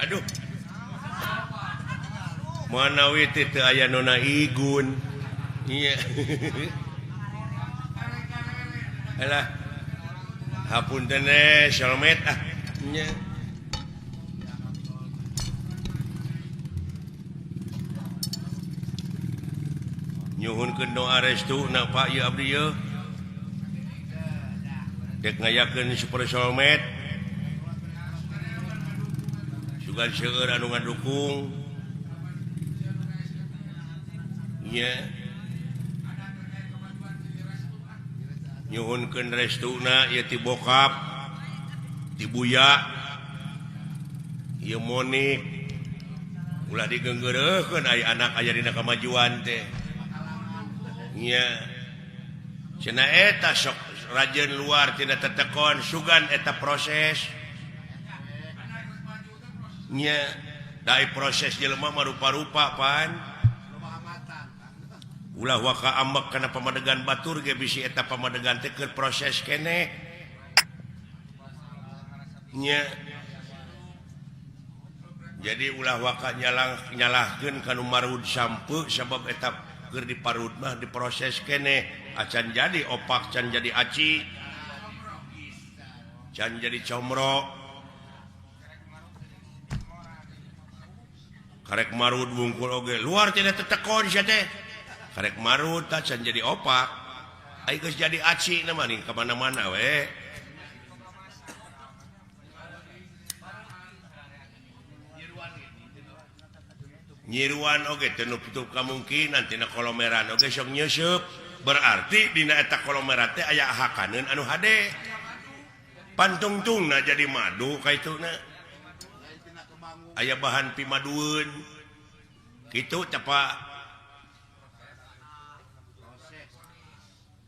Aduh. Manawi teh teu aya nona igun. Iya. Alah. Hapunten solmet ah. Nya. Nyuhunkeun doa restu na Pak ieu abdi ieu. Dek ngayakeun super solmet. Sugan seueur anu ngadukung. Nya. Nyuhunkeun restuna ieu ti bokap, ti buya, ieu Monik. Ulah digeunggeureuhkeun aya anak aya dina kamajuan teh. Nya. Cenah eta sok rajeun luar tina tetekon sugan eta proses. Nya, da proses jelema mah rupa-rupa pan. Ulah waka ambek kana pamadegan batur ge bisi eta pamadegan teh keur proses keneh. Nya. Jadi ulah waka nyalahkeun ka nu marud sampeu sabab eta keur diparud mah diproses keneh acan jadi opak, can jadi aci, can jadi comro. Karek marud wungkul oge luar tidak tetekon sia teh. Karek marud tah can jadi opak. Ai geus jadi aci na mah ka mana-mana we. Nyiruan oge teu nutup kamungkinan tina kolomeran oge sok nyeusup. Berarti dina eta kolomeran teh aya hakaneun anu hade. Pantungtungna jadi madu kaituna. Aya bahan pimadueun. Kitu teh Pak.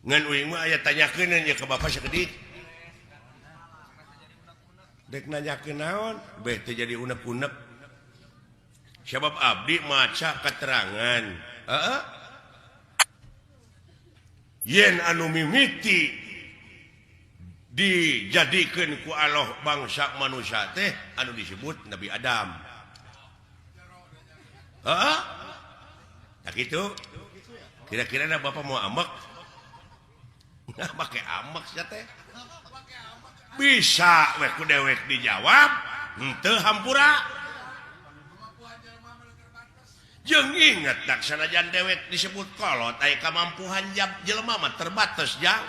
Ngan uing mah aya tanyakeun nya ka bapak sakedik. Dek nanyakeun naon? Beh teu jadi unek-unek. Sebab abdi maca keterangan. Heeh. Yen anu mimiti dijadikeun ku Allah bangsa manusia teh anu disebut Nabi Adam. Heeh. Tak kitu. Kira-kira na bapak mau ambek? Nah, make ambek sia teh. Bisa we ku dewek dijawab, henteu hampura. Jeung inget tak sanajan dewek disebut kolot aya kamampuhan jelema mah terbatas jang.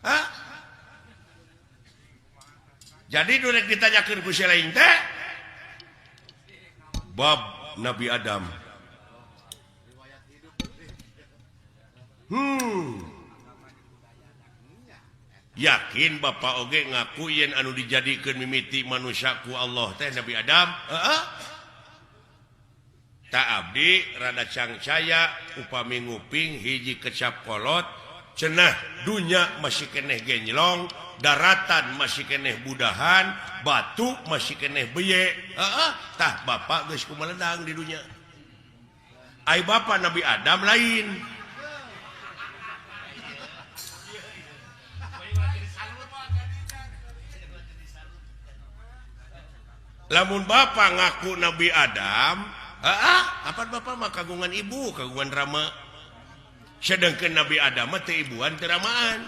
Hah? Jadi nu rek ditanyakeun ku si lain teh bab Nabi Adam. Yakin bapak oge ngaku yen anu dijadikeun mimiti manusia ku Allah teh Nabi Adam? Heeh. Tak abdi rada cangcaya upami nguping hiji kecap kolot cenah dunya masih keneh genjlong, daratan masih keneh budahan, batu masih keneh beye. Heeh, tah bapak geus kumaledang di dunya. Ai bapak Nabi Adam lain. Lamun bapak ngaku Nabi Adam, apa bapak mah kagungan ibu, kagungan rama. Sedangkan Nabi Adam mah teu ibuan teu ramaan.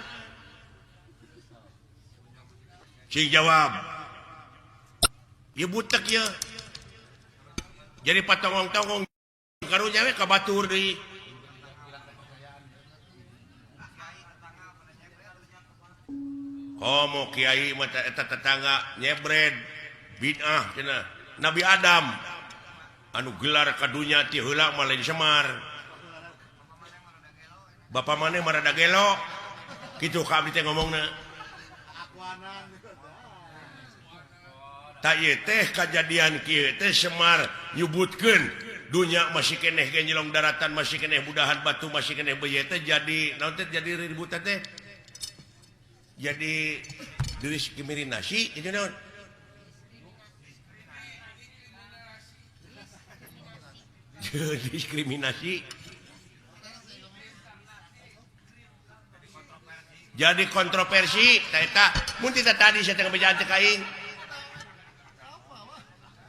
Cing jawab. Ieu butek ieu. Jadi patongong-tongong karunya we ka batur deui. Komo kiai mah eta tetangga nyebred bid'ah cenah. Nabi Adam anu gelar ka dunya ti heula mah lain Semar. Bapak maneh mah rada gelo. Kitu ka abdi teh ngomongna. Ta ieu teh kajadian kieu teh Semar nyebutkeun dunya masih keneh genjelong, daratan masih keneh budahan, batu masih keneh beuye teh jadi naon teh jadi ributan teh. Jadi diskriminasi itu naon? Diskriminasi. Jadi kontroversi ta eta mun tita tadi saya teh ngebejaan teh ka aing.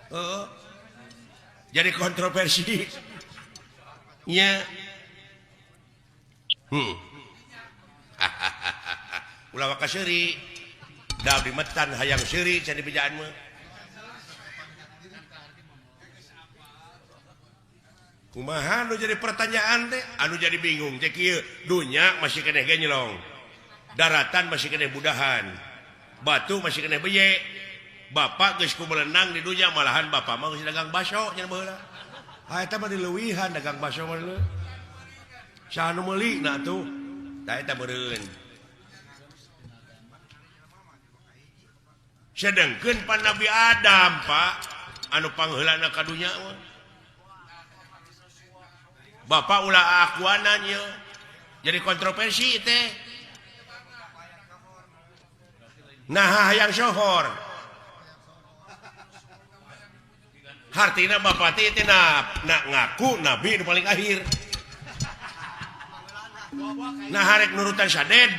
Heeh. Jadi kontroversi. Nya. Ulah waka seuri. Da abdi metan hayang seuri cenah dibejaan mah. Kumaha nu jadi pertanyaan teh? Anu jadi bingung teh kieu, dunya masih keneh genyelong. Daratan masih keneh budahan. Batu masih keneh beye. Bapak geus kumelenang di dunya malahan bapak mah geus dagang baso nya baheula. Ah eta mah dileuwihan dagang baso mah leuh. Saha nu meuli na atuh? Tah eta meureun. Sedengkeun pan Nabi Adam, Pak, anu pangheulana ka dunya mah. Bapak ulah akuanan ieu. Jadi kontroversi teh. Nah hayang sohor. Hartina bapak teh teh na ngaku nabi nu paling akhir. Nah harek nurutan saded.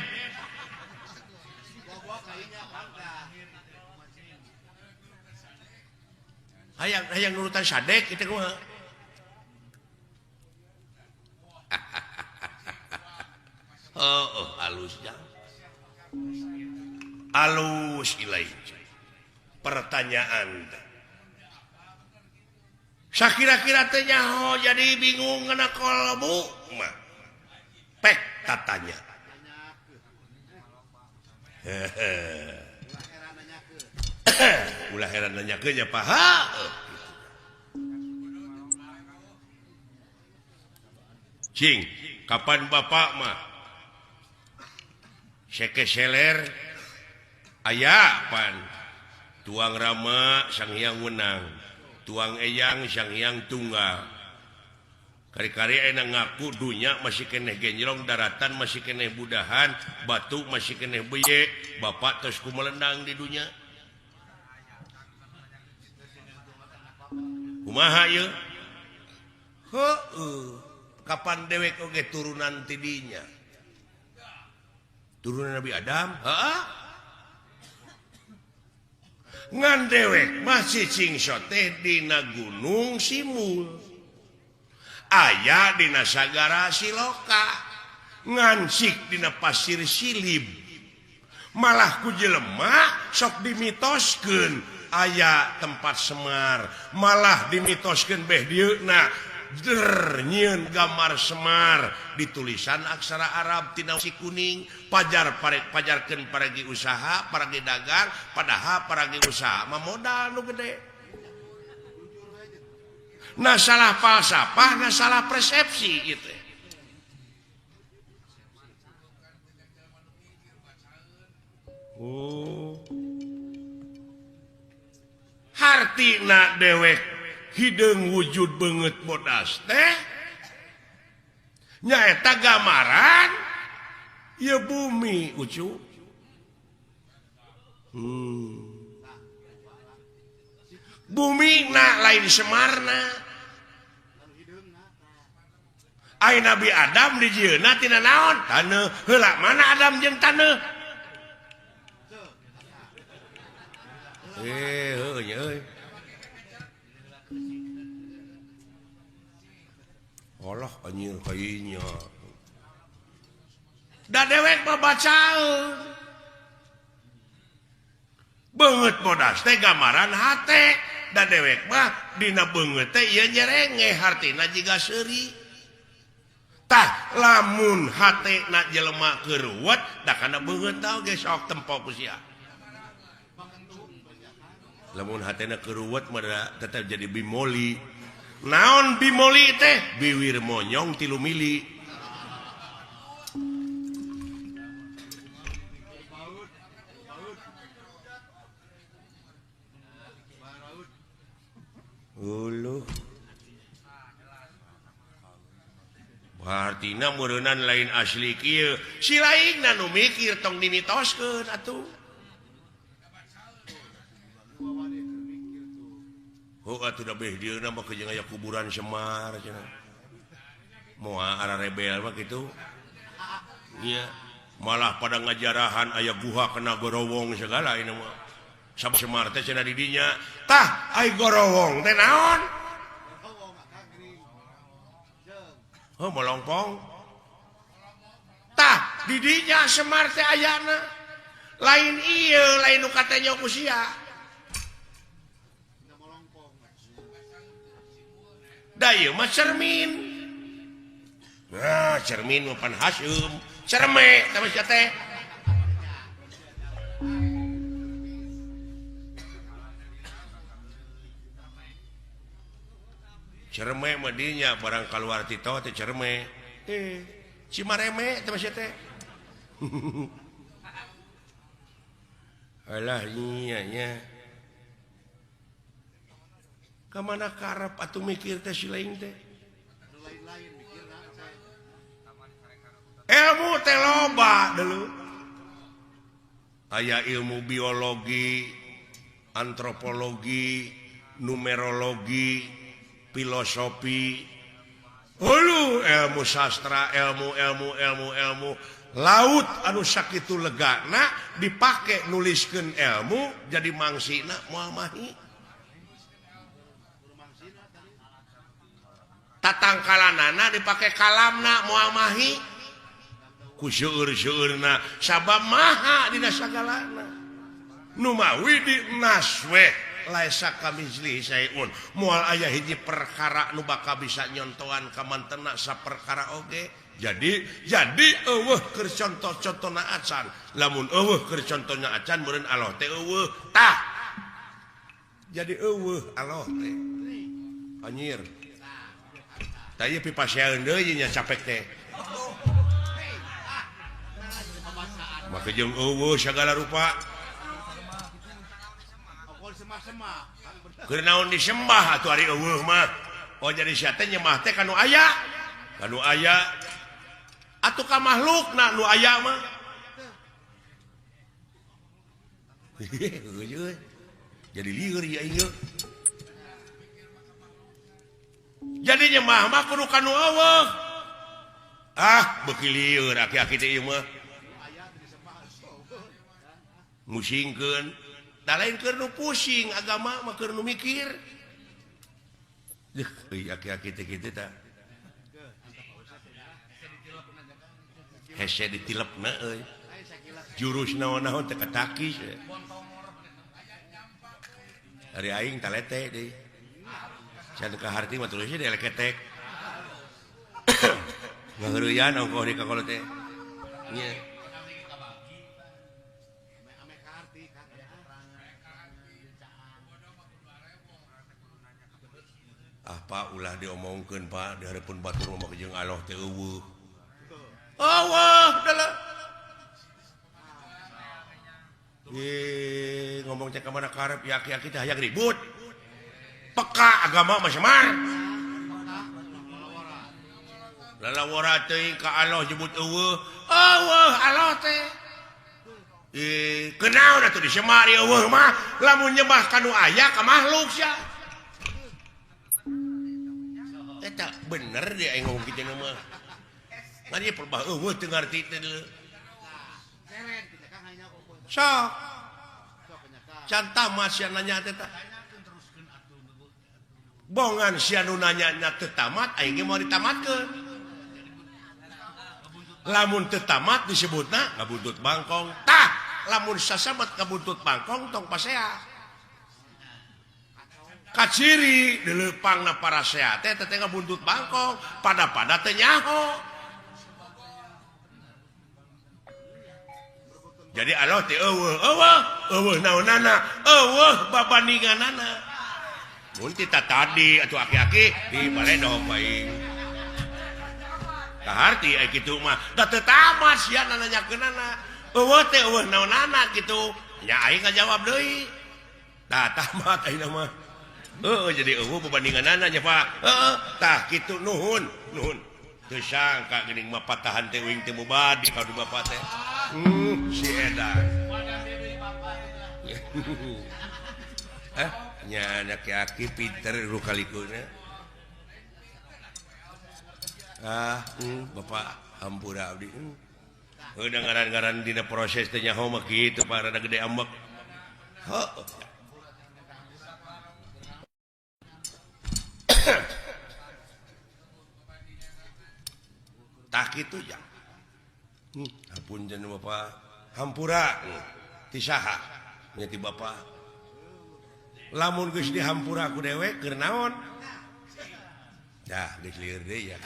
Hayang hayang nurutan sadek kitu kumaha? Oh, halus jang. Alus ilai. Pertanyaan. Sakira-kira teh nyaho jadi bingung ngena kolbu mah. Pek tatanya. Ulah heran nanyakeun nya Pak. Cing, kapan bapak mah sekeseler aya pan tuang Rama Sang Hyang Wenang, tuang Eyang Sang Hyang Tunggal. Kari-kari enak ngaku dunya masih keneh genjrong, daratan masih keneh budahan, batu masih keneh beye, bapak terus kumelendang di dunya. Kumaha ieu? Heueuh, kapan dewek oge turunan ti dinya? Turunan Nabi Adam, heeh. Ngan dewek masih cingso teh dina Gunung Simul. Aya dina Sagara Siloka, ngansik dina Pasir Silib. Malah ku jelema sok dimitoskeun aya tempat Semar, malah dimitoskeun beh dieuna der nyieun gambar Semar ditulisan aksara Arab tina si kuning, pajar parek pajarkeun paragi usaha, paragi dagang, padahal paragi usaha mah modal nu gede. Nah salah falsafah, nah salah persepsi gitu. Oh. Hartina dewek hideung wujud beungeut bodas teh nyaeta gambaran ieu bumi ucu. Bumi na lain Semarna. Ai Nabi Adam dijieunna tina naon? Taneuh. Heula mana Adam jeung taneuh? Heueuh nya euy. Allah anjir kayanya. Da dewek mah bacaeun. Beungeut bodas teh gambaran hate. Da dewek mah dina beungeut teh ieu nyerengeh hartina jiga seuri. Tah lamun hate na jelema keuruwet da kana beungeut oge sok tempo ku sia. Lamun hatena keuruwet mah tetep jadi bimoli. Naon bimoli teh? Biwir monyong 3 mili. Uluh. Hartina meureunnan lain asli kieu. Si lainna nu mikir tong dimitoskeun atuh. Oh atuh da beh dieuna mah jeung aya kuburan Semar cenah. Moal ara rebel mah kitu. Nya malah pada ngajarahan aya guha kena gorowong segala ini mah. Sabab Semar teh cenah di dinya. Tah ai gorowong teh naon? Oh molongpong. Tah di dinya Semar teh ayana. Lain ieu lain nu katanya ku sia. Da ieu mah cermin. Nah, cermin mah pan haseum. Cerme tah sia teh. Cerme mah dinya barang kaluar ti teh cerme. Cimareme teh sia teh. Alah nya nya. Ka mana karep atuh mikir teh si lain teh. Ilmu teh loba deuleu. Aya ilmu biologi, antropologi, numerologi, filosofi, hulu ilmu sastra, ilmu ilmu ilmu ilmu laut anu sakitu legana dipake nuliskeun ilmu jadi mangsina moal mahi. Tatangkalanana dipake kalamna moal mahi. Ku seueur-seueurna sabab maha dina sagalana. Nu mawi di naswe laisa kamitslihi syai'un moal aya hiji perkara nu bakal bisa nyontoan ka mantena saperkara oge. Jadi eueuh keur contoh-contona acan. Lamun eueuh keur contohna acan meureun Allah teh eueuh. Tah. Jadi eueuh Allah teh. Anjir. Tah ieu pipasean deui nya capek teh. Make jeung eueuh sagala rupa. Keur naon disembah atuh ari eueuh mah. Oh jadi sia teh nyembah teh kanu aya. Kanu aya atuh ka makhlukna nu aya mah. Jadi lieur ieu aing. Jadi nyembah mah kudu kanu eueuh. Ah, beuki lieur aki-aki teh ieu mah. Musingkeun. Da lain keur nu pusing agama mah keur nu mikir. Deuh, euy aki-aki teh kitu tah. Hese ditilepna euy. Jurus naon-naon teh katakis. Ari aing talete deui. Can ka harti mah tulisna dieleketek. Ngaheureuyan ongkoh di kakolot teh. Nya. Ah Pak ulah diomongkeun Pak di hareupeun batur mah jeung Allah teh eueuh. Eueuh dalah. Ngomong cek ka mana karep ya aki-aki teh hayang ribut. Peka agama mah Semar. Lalawara teuing ka Allah nyebut eueuh. Eueuh Allah teh. Kenaon atuh di Semar eueuh mah lamun nyembah ka nu aya ka makhluk sia. Eta bener dia aing ngomong kitu mah. Ngan ieu perbah eueuh teu ngarti teh deuleu. Sok. Can tamat sia nanya teh tah. Bongan sia nu nanya teu tamat aing ge moal ditamatkeun. Lamun teu tamat disebutna ngabuntut bangkong. Tah, lamun sasabat ngabuntut bangkong tong pasea. Kaciri dileupangna parasea teh teh ngabuntut bangkong, pada-pada teh nyaho. Jadi Allah teh eueuh, eueuh, eueuh naonana, eueuh babandinganana. Mun ti tadi atuh aki-aki di baledog bae. Kaharti ai kitu mah, da teu tamat sia nanyakeunana. Eueuh teh eueuh naonana kitu. Nya aing ngajawab deui. Tah tamat ayeuna mah. Heeh jadi eueuh babandinganana nya Pak. Heeh tah kitu nuhun, nuhun. Teu sangka geuning mah patahan teh uing teh mubadi ka du bapa teh. Si edan. Nya aki-aki pinter rukalikuna. Ah, bapak hampura abdi. Udah ngaran-ngaran dina proses teh nyaho mah kitu Pak rada gede ambek. Heuh. Tah kitu ja. Hapunten Bapak. Hampura ti saha? Nya ti Bapak. Lamun geus dihampura ku dewek keur naon? Dah geus lieur deui ya.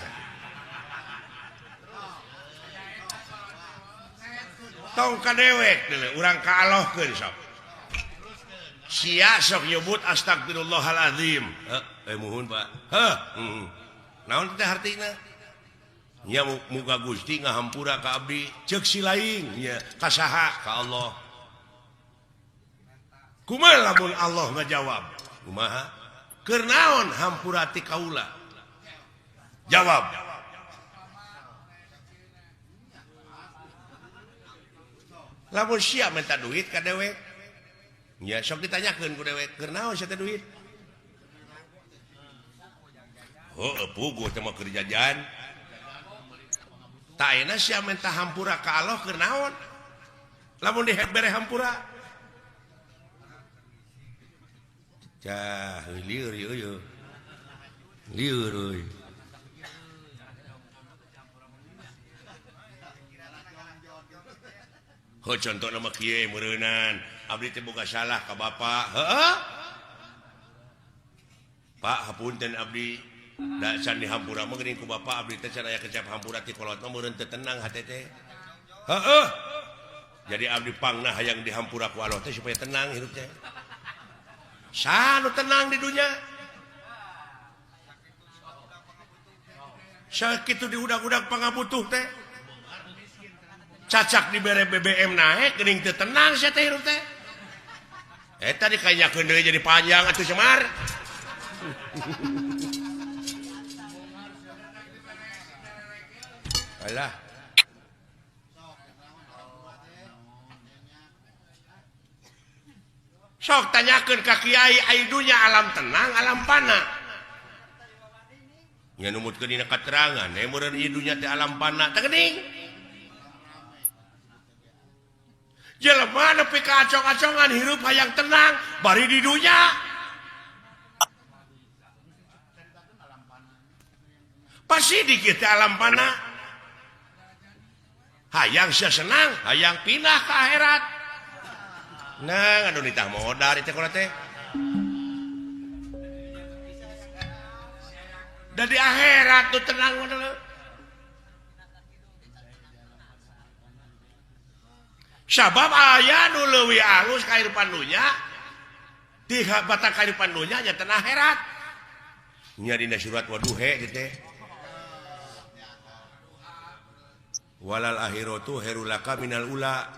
Tong ka dewek deuleu urang ka Allahkeun sok. Sia sok nyebut astagfirullahalazim. Heuh, muhun Pak. Heuh, naon teh hartina? Nya muga Gusti ngahampura ka abdi, ceuk si lain nya ka saha? Ka Allah. Kumaha lamun Allah ngajawab? Kumaha? Keur naon hampura ti kaula? Jawab. Lamun sia minta duit ka dewek, nya sok ditanyakeun ku dewek, keur naon sia teh duit? Heuh, puguh teh mah keur jajan. Tah ayeuna sia minta hampura ka Allah keur naon? Lamun dibere hampura. Cah, lieur ieu. Lieur euy. Heuh, contohna mah kieu meureunan, abdi teh boga salah ka bapa. Heueuh. Pak, hapunten abdi. Da can dihampura mah geuning ku bapa abdi teh can aya kecap hampura ti kolot mah meureun teu tenang hate teh. Heueuh. Jadi abdi pangna hayang dihampura ku Allah teh supaya tenang hidup teh. Saha nu tenang di dunya? Sakitu diudag-udag pangabutuh teh. Cacak dibere BBM naek geuning teu tenang sia teh hirup teh. Eta dikanyakeun deui jadi panjang atuh Semar. Alah. Sok tanyakeun ka kiai ai dunya alam tenang alam pana. Nya numutkeun dina katerangan meureun ieu dunya teh alam pana teh geuning. Jelema nepi ka acong-acongan hirup hayang tenang bari di dunya. Pasti di kieu teh alam pana. Hayang sia senang, hayang pindah ke akhirat. Nah, anu nitah modal teh kolot teh. Da di akhirat tuh tenang modal. Sabab aya nu leuwih alus kahirupan dunya, di batang kahirupan dunya nya teh akhirat. Nya dina surat waduhe teh. Walal akhiratu khairul laka minal ula.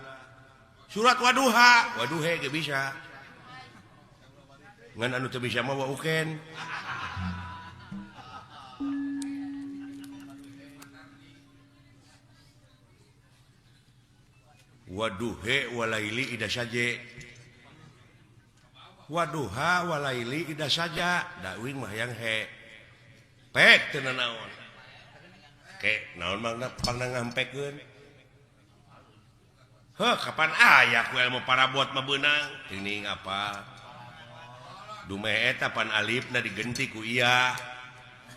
Surat waduha, waduhe ge bisa. Ngan anu teu bisa mah wa uken. Waduhe walaili ida saje. Waduha walaili ida saja, da uing mah hayang he. Pek teu nanaon. Ke naon mangna pangna ngampekeun. Heuh, kapan aya ku ilmu parabot mah beunang? Geuning apa? Dumeh eta pan alifna digenti ku iya.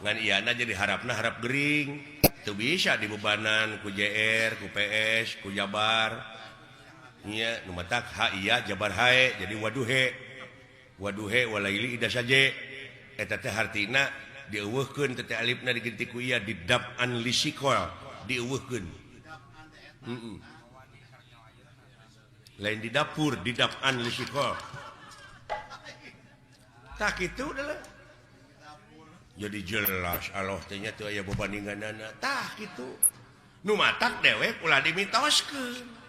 Ngan iyana jadi harapna harap gering. Teu bisa dibebanan ku JR, ku PS, ku Jabar. Nya nu matak ha iya Jabar hae jadi waduhe. Waduhe walaili ida saje. Eta teh hartina dieuweuhkeun teh alifna digenti ku iya didab'an lisikol dieuweuhkeun. Lain di dapur didab'an lisikol. Tah kitu adalah. Jadi jelas Allah teh nya teu aya bebandinganana. Tah kitu. Nu matak dewek ulah dimitoskeun.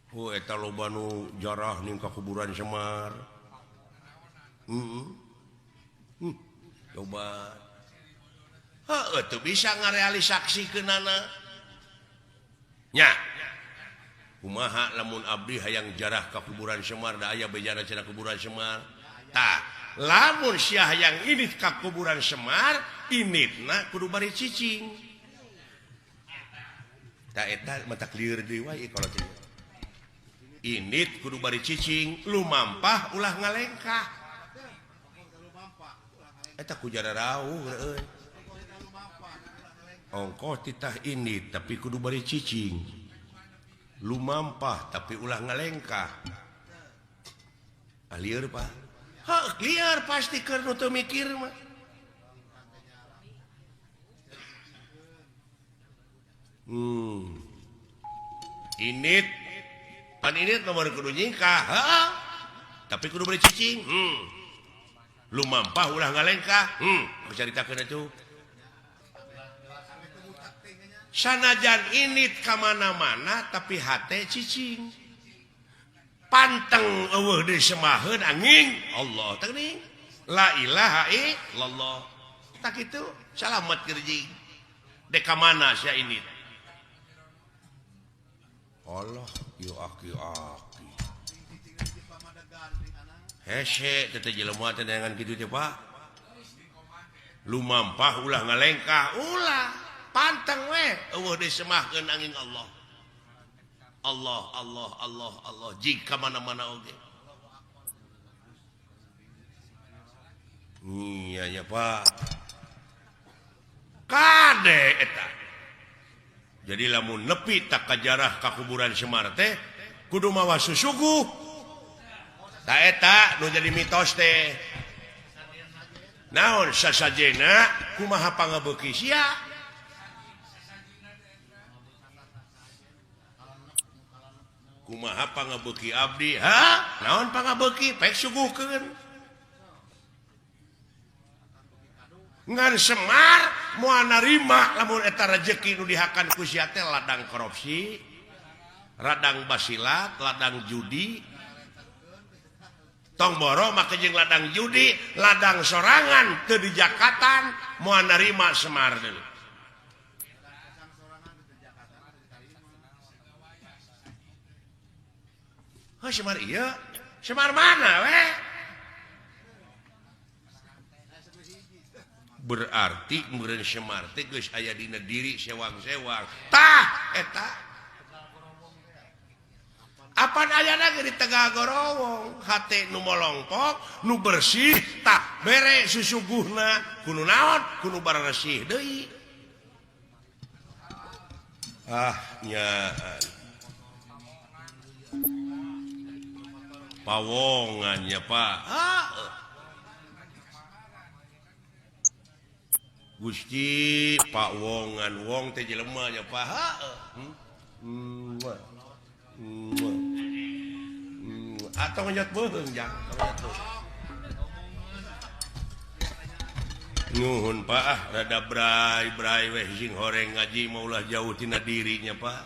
Oh eta loba nu jarah ning ka kuburan Semar. Heeh. Coba. Heueuh teu bisa ngarealisaksikeunana. Nya. Kumaha lamun abdi hayang jarah ka kuburan Semar da aya bejana cenah kuburan Semar. Tah, lamun sia hayang indit ka kuburan Semar, inditna kudu bari cicing. Tah eta matak lieur deui wae kalau teh. Indit kudu bari cicing, lumampah ulah ngalengkah. Eta ku jararauh euy. Ongkoh titah indit tapi kudu bari cicing. Lumampah tapi ulah ngalengkah. Ah lieur Pak. Heuh, lieur pasti keur nu teu mikir mah. Init pan init nomor kudu nyingkah, heeh. Tapi kudu bari cicing. Lumampah ulah ngalengkah. Aku caritakeun atuh. Sanajan init ka mana-mana tapi hate cicing. Panteng eueuh deui semaheun angin Allah teh geuning. La ilaha illallah. Tak kitu salamet gerjing. Dek ka mana sia init? Allah yo aki-aki. Hese teh jelema teh dengan kitu teh Pak. Lumampah ulah ngalengkah, ulah panteng we eueuh disemahkeun angin Allah. Allah Allah Allah Allah jika mana-mana oge. Iya ya Pak. Kade eta. Jadi lamun nepi tak kajarah ka kuburan Semar teh kudu mawa susuguh. Ta eta nu jadi mitos teh. Naon sasajena kumaha pangabeuki sia? Kumaha pangabeuki abdi? Ha? Naon pangabeuki? Pek suguhkeun. Ngan Semar moal narima lamun eta rejeki nu dihakan ku sia teh ladang korupsi, ladang basilat, ladang judi. Tong boro make jeung ladang judi, ladang sorangan teu dijakatan moal narima Semar deui. Heuh Semar ieu, Semar mana we? Berarti meureun Semar teh geus aya dina diri sewang-sewang. Tah eta. Apan ayana ge di Tegal Gorowong, hate nu molongkok, nu bersih tah bere susuguhna kudu naon? Kudu baresih deui. Ah nyaan. Pawongan nya Pak. Ah. Gusti Pak Wongan wong teh jelema nya Pak. Atau ngejot beuheung jang, Nuhun Pak ah rada bray-bray weh sing horeng ngaji mah ulah jauh tina dirinya Pak.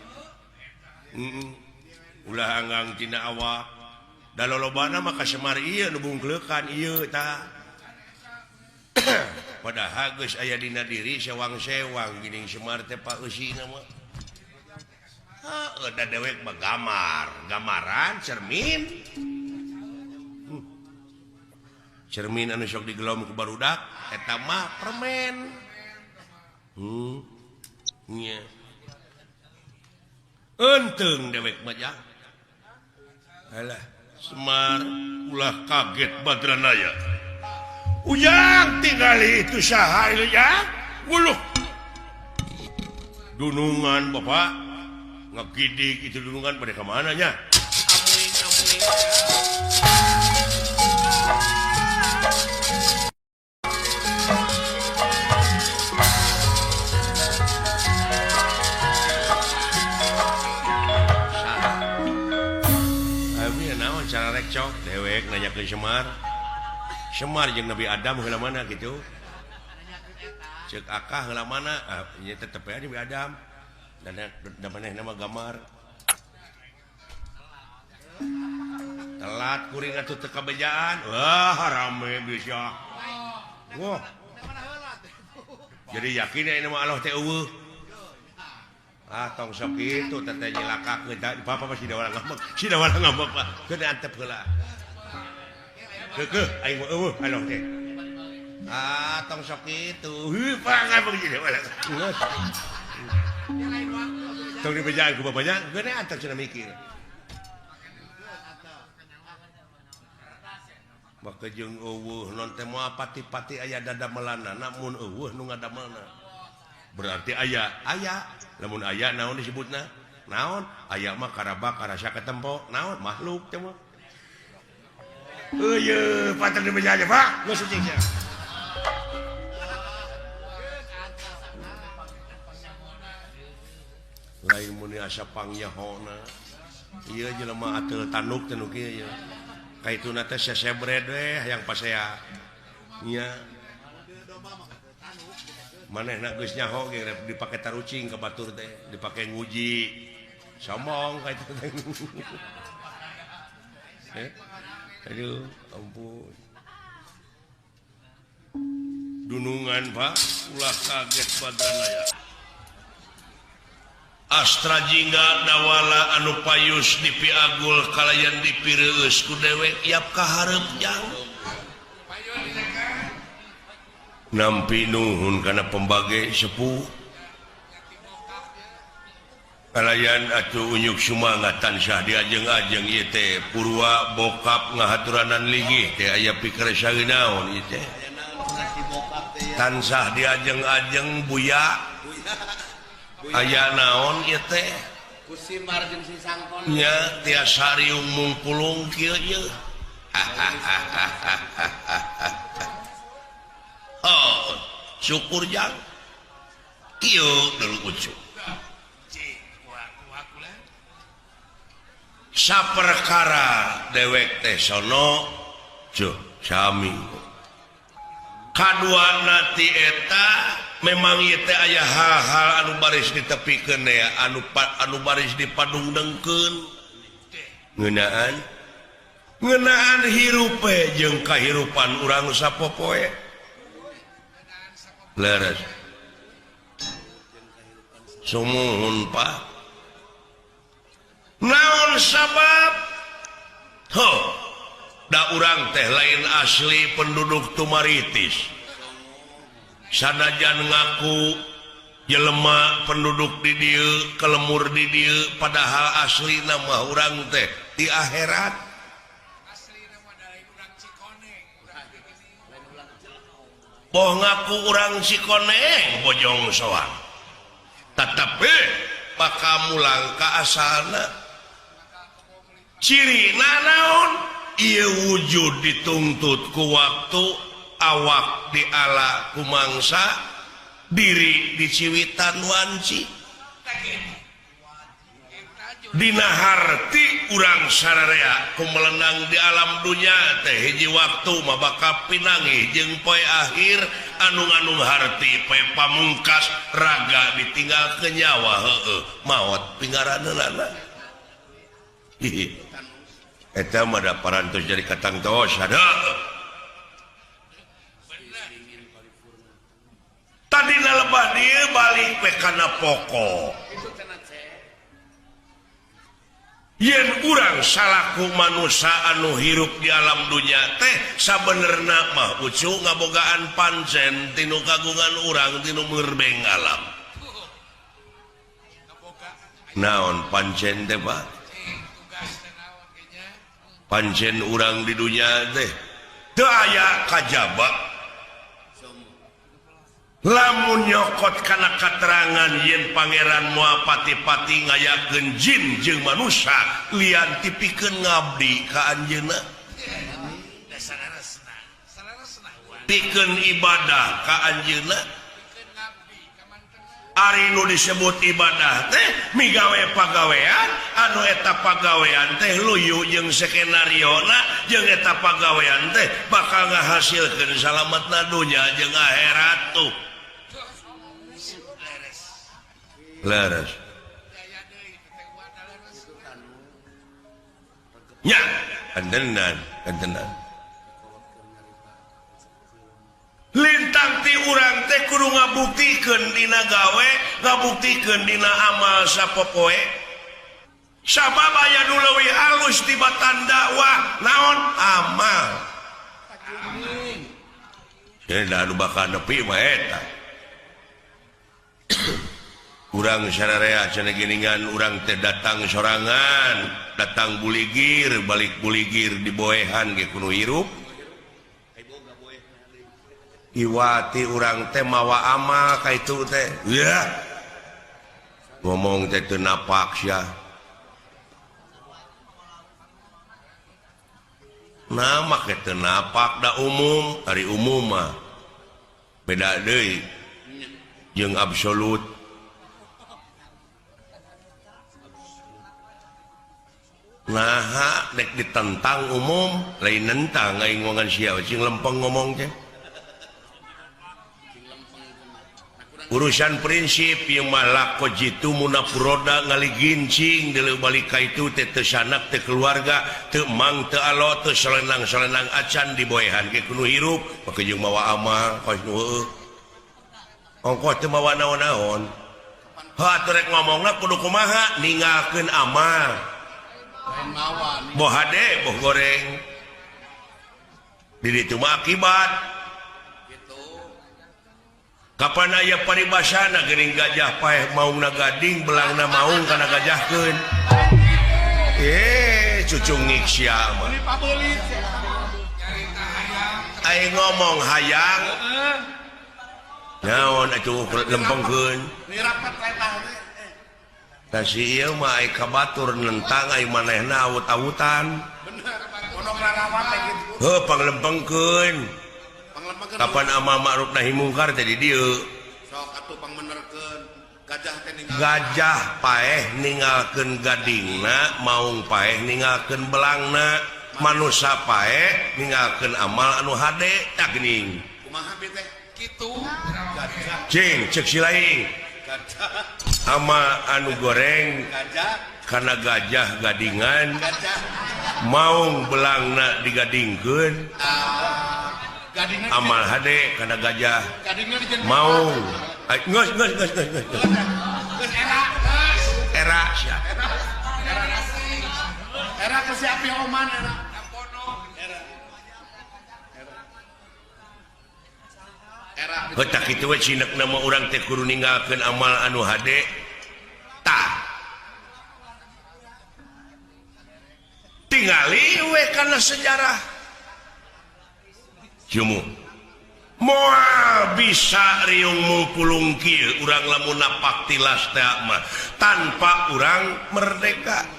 Ulah anggang tina awak. Da lolobana mah ka Semar ieu nu bungkleukan ieu tah. Padahal geus aya dina diri sewang-sewang geuning Semar teh Pak eusina mah. Heuh da dewek mah gamar, gamaran cermin. Cermin anu sok digelom ku barudak eta mah permen. Nya. Eunteng dewek mah jang. Alah, Semar ulah kaget Badranaya. Ujang tinggali itu saha itu ya. Wuluh. Dunungan Bapak ngegidik itu dunungan pada kemana nya? Amuing amuing. Saha? Abi naon cara rekcok dewek nanya ke Semar. Semar jeung Nabi Adam heula mana gitu. Ceuk akah heula mana? Ah nya tetep aya Nabi Adam. Dan da manehna mah gamar. Telat kuring atuh teu kabejaan. Wah rame bisa. Wah. Jadi yakin aya mah Allah teh eueuh. Ah tong sok kitu teh teh nyelakakeun bapak pasti da ngambek. Si da ngambek Pak. Keun antep heula. Keukeuh aing mah eueuh Allah teh. Ah tong sok kitu. Heuh pangabeng jadi wala. Tong dibejaan ku bapaknya, geus antep cenah mikir. Maka jeung eueuh non teh moal pati-pati aya dadamelanna mun eueuh nu ngadamelna. Berarti aya, aya. Lamun aya naon disebutna? Naon? Aya mah karabak karasa katempo. Naon? Makhluk teh mah. Eueuh, patah di meja aja, Pak. Geus cicing sia. Lain mun asa pangyahona. Ieu jelema ateul tanduk teh nu kieu ieu. Kaituna teh sesebred we hayang pasea. Nya. Manehna geus nyaho ge dipake tarucing ka batur teh, dipake nguji. Sombong kaitu teh. Aduh, ampun. Dunungan, Pak, ulah kaget badan aya. Astra jingga dawala anu payus dipiagul kalayan dipireueus ku dewek yap ka hareup jang. Nampi nuhun kana pembage sepuh. Kalayan atuh unyuk sumangat tansah diajeng-ajeng ieu teh purwa bokap ngahaturanan linggih teh aya pikersa naon ieu teh. Tansah diajeng-ajeng buya. Aya naon ieu teh nya tiasa riung mungpulung kieu ieu. Oh, syukur jang kieu dulu ucu. Saperkara dewek teh sono cuh sami. Kaduana ti eta memang ieu teh aya hal-hal anu baris ditepikeun ya, anu baris dipadungdengkeun. Ngeunaan ngeunaan hirup jeung kahirupan urang sapopoe. Leres. Sumuhun Pak. Naon sabab? Ho, da urang teh lain asli penduduk Tumaritis. Sanajan ngaku jelema penduduk di dieu, kelemur di dieu, padahal asli nama urang teh di akhirat. Boh ngaku urang Cikoneng Bojong Soang. Tetapi bakal mulang ka asalna. Ciri naon? Ieu wujud dituntut ku waktu, awak diala ku mangsa, diri diciwitan wanci. Dina harti urang sararea ku melenang di alam dunya teh hiji waktu mah bakal pinangih jeung poe akhir anu nganung harti poe pamungkas raga ditinggal ke nyawa heueuh maot pingaraneunana. Eta mah da parantos jadi katangtos ada. Tadi lebah dia balik pe kana pokok. Yen urang salaku manusia anu hirup di alam dunya teh sabenerna mah ucu ngabogaan pancen tinu kagungan urang tinu merbeng alam. Naon pancen teh Pak? Pancen urang di dunya teh teu aya kajaba. Lamun nyokot kana katerangan yen pangeran moal pati-pati ngayakeun jin jeung manusia lian tipikeun ngabdi ka anjeunna. Pikeun ibadah ka anjeunna. Ari nu disebut ibadah teh migawe pagawean anu eta pagawean teh luyu jeung skenariona jeung eta pagawean teh bakal ngahasilkeun salametna dunya jeung akhirat tuh. Leres. Nya, kantenan, kantenan. Lintang ti urang teh kudu ngabuktikeun dina gawe, ngabuktikeun dina amal sapopoe. Sabab aya nu leuwih alus tibatan dakwah naon amal. Cenah anu bakal nepi mah eta. Urang sararea cenah geuningan urang teh datang sorangan, datang buligir, balik buligir diboehan ge kudu hirup. Iwati urang teh mawa amal ka itu teh. Ya. Ngomong teh teu napak sia. Nah make teu napak da umum, ari umum mah beda deui jeung absolut. Nah, dek ditentang umum, lain nentang aing ngomongan sia cing lempeng ngomong teh. Urusan prinsip ieu mah lako jitu munafuroda ngaligincing deuleu balik ka itu teh teu sanak teu keluarga teu mang teu alo teu solenang-solenang acan diboehan ge kudu hirup make jeung mawa amal kos nu heueuh. Ongkoh teu mawa naon-naon. Heuh atuh rek ngomongna kudu kumaha ninggalkeun amal. Boh hade boh goreng. Di ditu mah akibat. Kapan aya paribasana geuning gajah paeh maungna gading belangna maung kana gajahkeun. Cucungik sia mah. Aing ngomong hayang. Naon atuh lempengkeun. Tah si ieu mah ai ka batur nentang ai manehna awut-awutan. Heuh panglempengkeun. Kapan amal ma'ruf nahi mungkar teh di dieu. Sok atuh pangmenerkeun gajah teh ninggal. Gajah paeh ninggalkeun gadingna, maung paeh ninggalkeun belangna, manusa paeh ninggalkeun amal anu hade tah geuning. Kumaha bi teh? Kitu. Gajah. Cing ceuk si laing. Gajah. Ama anu goreng gajah kana gajah gadingan. Gajah. Maung belangna digadingkeun. Amal hade kana gajah maung geus geus geus geus geus era sia era ke si api oman era era heuh tah kitu we cinekna mah urang teh kudu ninggalkeun amal anu hade tah tingali we kana sejarah Jumu moal bisa riung mungpulung kieu urang lamun napak tilas teh mah tanpa urang merdeka.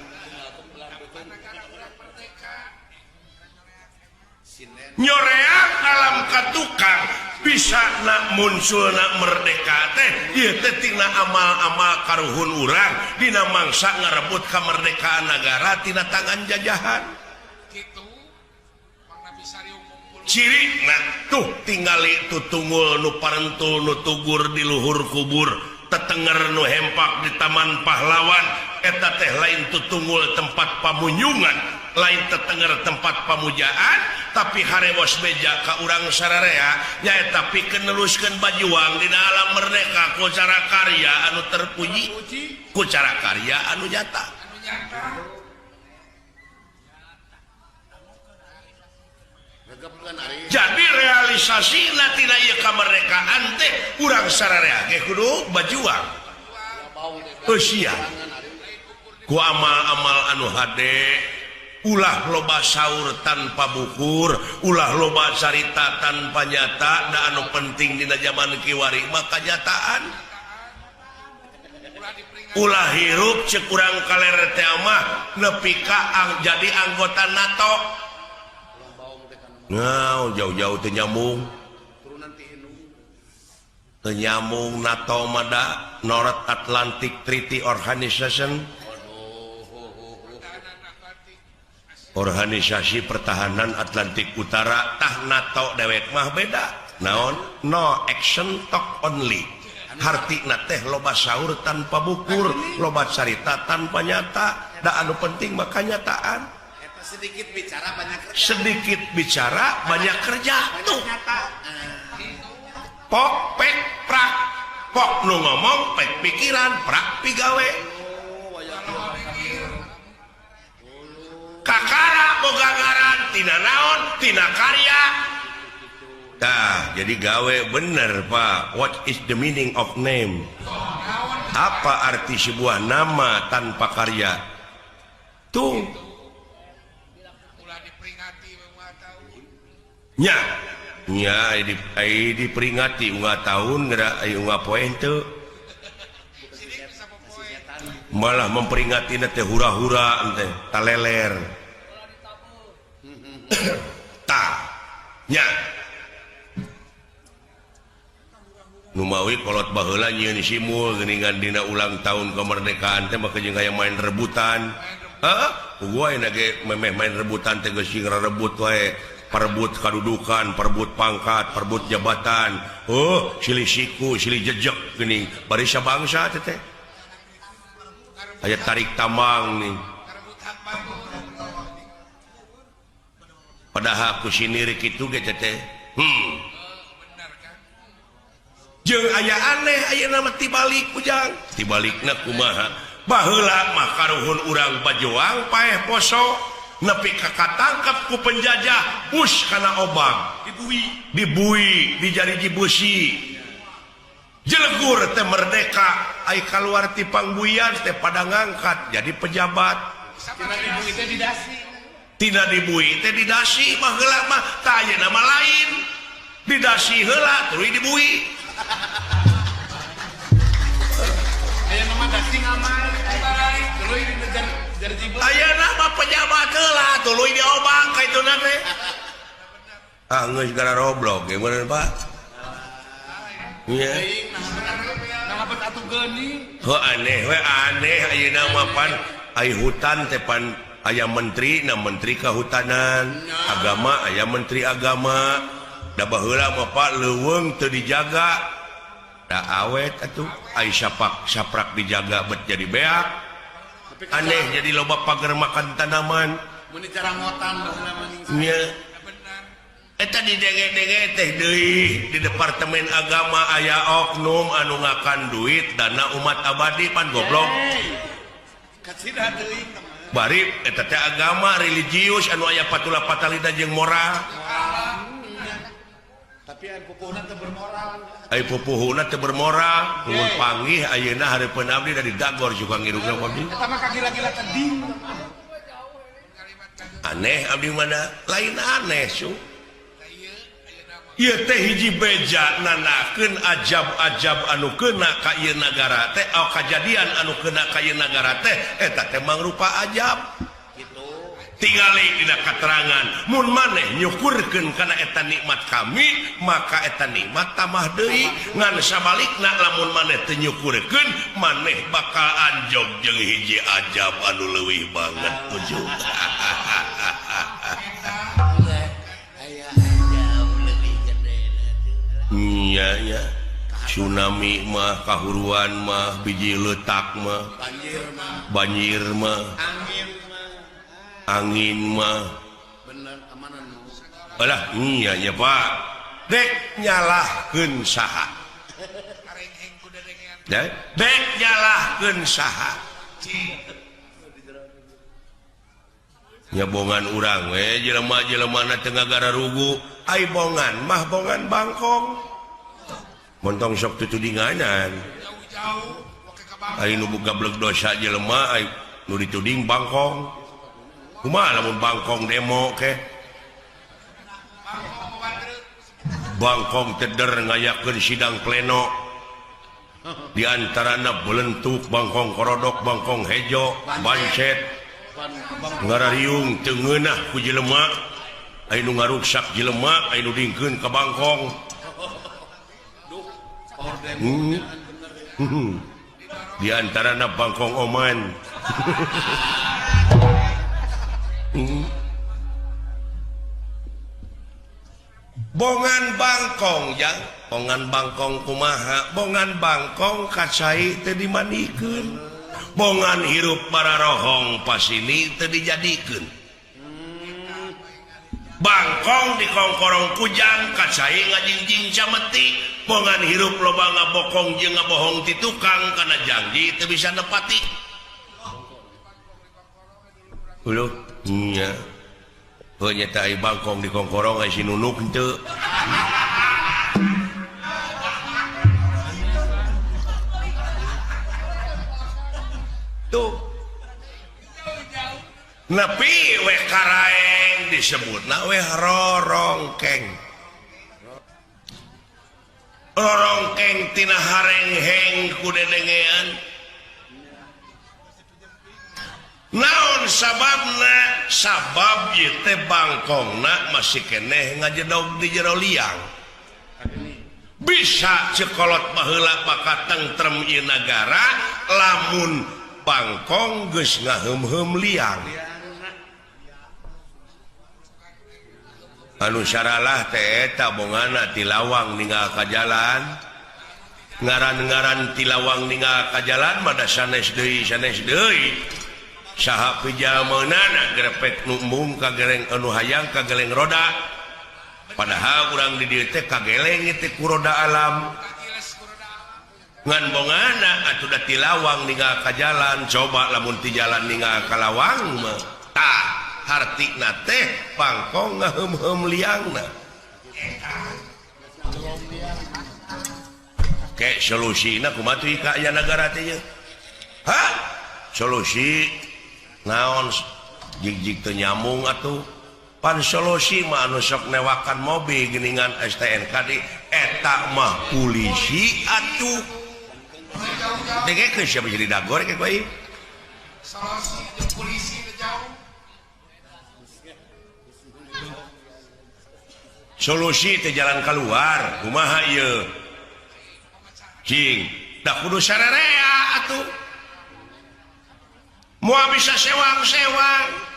Nyoreang alam katukang bisa nak munculna merdeka teh ieu teh tina amal-amal karuhun urang dina mangsa ngarebut kamerdekaan nagara tina tangan jajahan. Ciri nah tuh tingali tutungul nu parentul nu tugur di luhur kubur tetenger nu hempak di taman pahlawan eta teh lain tutungul tempat pamunyungan lain tetenger tempat pamujaan tapi harewos beja ka urang sararea nyaeta pikeun neruskeun bajuang dina alam merdeka ku cara karya anu terpuji ku cara karya anu nyata. Jadi realisasi tina ieu kamerdekaan teh urang sararea ge kudu bajuang. Eusia ku amal-amal anu hade ulah loba saur tanpa bukur, ulah loba carita tanpa nyata, da anu penting dina zaman kiwari mah kanyataan. Ulah hirup ceuk urang kaler teh mah nepi ka jadi anggota NATO. Nah, jauh-jauh teu nyambung. Teu nyambung NATO mah da North Atlantic Treaty Organization. Organisasi Pertahanan Atlantik Utara tah NATO dewek mah beda. Naon? No action talk only. Hartina teh loba saur tanpa bukur, loba carita tanpa nyata. Da anu penting mah kanyataan. Sedikit bicara banyak kerja. Sedikit bicara banyak kerja tuh. Pok pek prak. Pok nu ngomong pek pikiran prak pigawe. Kakara boga ngaran tina naon tina karya. Tah jadi gawe bener Pak. What is the meaning of name? Apa arti sebuah nama tanpa karya? Tuh. Nya Nya diperingati unggal tahun geura aya unggal poe henteu. Malah memperingati teh hura-hura teh taleler. Tah nya Numawi kolot baheula nyieun simul geuningan dina ulang tahun kemerdekaan teh maka jeung aya main rebutan. Heeh, gua ayeuna ge memeh main rebutan teh geus sing rebut wae, perebut kadudukan, perebut pangkat, perebut jabatan. Oh, silih siku, silih jejek geuning bari sabangsa teh teh. Aya tarik tambang nih. Padahal ku sinir kitu ge teh. Jeung aya aneh ayeuna mah tibalik ujang. Tibalikna kumaha? Baheula mah karuhun urang bajoang paeh poso nepi ka katangkep ku penjajah bus kana obang dibui dijariji beusi. Jelegur teh merdeka ai kaluar ti pangbuian teh pada ngangkat jadi pejabat. Tina dibui teh didasi baheula mah tah ayeuna mah lain. Didasi heula tuluy dibui. Ayeuna mah dasi ngamar tuluy dijariji beusi. Ayeuna mah pejabat heula tuluy diobang ka ituna teh. Ah geus gara roblok ge meureun Pak. Iya. Heuh aneh we aneh ayeuna mah pan ai hutan teh pan aya menteri na menteri kehutanan, agama aya menteri agama. Da baheula mah Pak leuweung teu dijaga. Da awet atuh ai sapak saprak dijaga bet jadi beak. Aneh jadi loba pagar makan tanaman. Mun dicarangotan baheula mah nya. Eta didenge-denge teh deui di Departemen Agama aya oknum anu ngakan duit dana umat abadi pan goblok. Bari eta teh agama religius anu aya patula patalida jeung moral. Tapi ai pupuhna teu bermoral. Ai pupuhna teu bermoral, mun panggih ayeuna hareupeun abdi da didagor juga ngirungna abdi. Eta mah kagila-gila teding. Aneh abdi mana? Lain aneh su. Ieu teh hiji beja nanakeun ajab-ajab anu kena ka ieu nagara teh, oh, kajadian anu kena ka ieu nagara teh eta teh mangrupa ajab. Gitu. Tingali dina katerangan mun maneh nyukurkeun kana eta nikmat kami, maka eta nikmat tambah deui. Ngan sabalikna lamun maneh teu nyukurkeun, maneh bakal anjog jeung hiji ajab anu leuwih banget ujug. Iya ya, tsunami mah, kahuruan mah, biji letak mah, banjir mah, angin mah. Bener, amanan. Alah, iya ya Pak. Dek nyalahkeun saha? Dek nyalahkeun saha? Nyabongan urang we jelema-jelemana teu ngagararugu, ai bongan mah bongan bangkong. Montong sok tutudinganan. Ai nu gableg dosa jelema ai nu dituding bangkong. Kumaha lamun bangkong demo ke? Bangkong teder ngayakeun sidang pleno. Di antarana belentuk bangkong korodok, bangkong hejo, bancet. Ngarariung teu ngeunah ku jelema, ai nu ngaruksak jelema, ai nu dingkeun ka bangkong. Di antarana bangkong oman. Bongan bangkong jang, bongan bangkong kumaha, bongan bangkong kacai teu dimandikeun. Bongan hirup bararohong pasini teu dijadikeun. Bangkong dikongkorong kujang kacai ngajingjing cameti. Bongan hirup loba ngabokong jeung ngabohong ti tukang kana janji teu bisa nepati. Uluh nya. Heuh nya teh ai bangkong dikongkorong ai si nunuk henteu. Tuh. Nepi we karaeng disebutna we rorongkeng. Rorongkeng tina harengheng ku dedengean. Naon sababna? Sabab ieu teh bangkongna masih keneh ngajedog di jero liang. Bisa cekolot baheula bakal tentrem ieu nagara lamun bangkong geus ngaheum-heum liang. Anu saralah teh eta bongana ti lawang ninggal ka jalan. Ngaran-ngaran ti lawang ninggal ka jalan mah da sanes deui sanes deui. Saha pijameunana grepek nu embung ka gereng anu hayang ka geleng roda. Padahal urang di dieu teh kageleng teh ku roda alam. Ngan bongana atuh da ti lawang ninggal ka jalan, coba lamun ti jalan ninggal ka lawang mah tah hartina teh bangkong ngaheum-heum liangna. Ke solusina kumaha tuh ka aya nagara teh ye? Hah? Solusi naon jig-jig teu nyambung atuh. Pan solusi mah anu sok newakan mobil geuningan STNK di eta mah polisi atuh. Dengekeun siapa jadi dagor ke koe? Solusi jeung polisi teh jauh. Solusi teh jalan keluar kumaha ieu? Cing, da kudu sarerea atuh. Moal bisa sewang-sewang.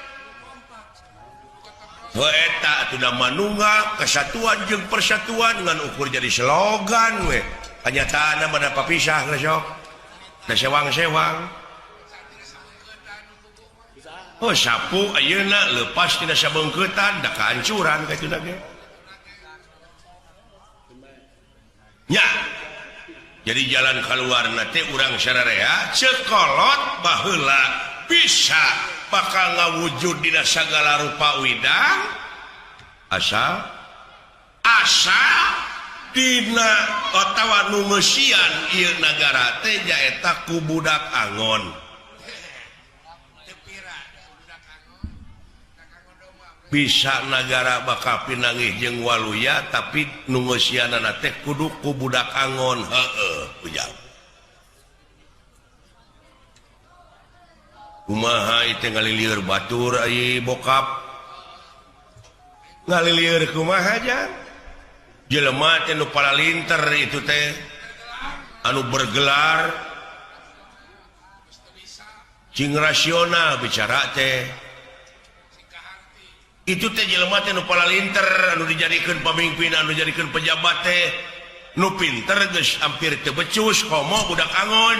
Heuh eta atuh da manunggal kesatuan jeung persatuan ngan ukur jadi slogan we. Kanyataanna mah da papisah geus sok. Da sewang-sewang. Oh sapu ayeuna leupas tina sabeungkeutan da kahancuran katuna ge. Nya. Jadi jalan keluar teh urang sararea cekolot baheula bisa bakal ngawujud dina sagala rupa widang asal asa dina otawa nu ngeusian ieu nagara teh nyaeta ku budak angon. Bisa nagara bakal pinanggih jeung waluya tapi nu ngeusianana teh kudu ku budak angon. Heueuh ujang. Kumaha ieu teh ngalilieur batur ai bokap. Ngalilieur kumaha jang? Jelema teh nu palalinter itu teh anu bergelar cing rasional bicara teh. Itu teh jelema teh nu palalinter anu dijadikeun pamimpin anu dijadikeun pejabat teh nu pinter geus hampir teu becus komo budak angon.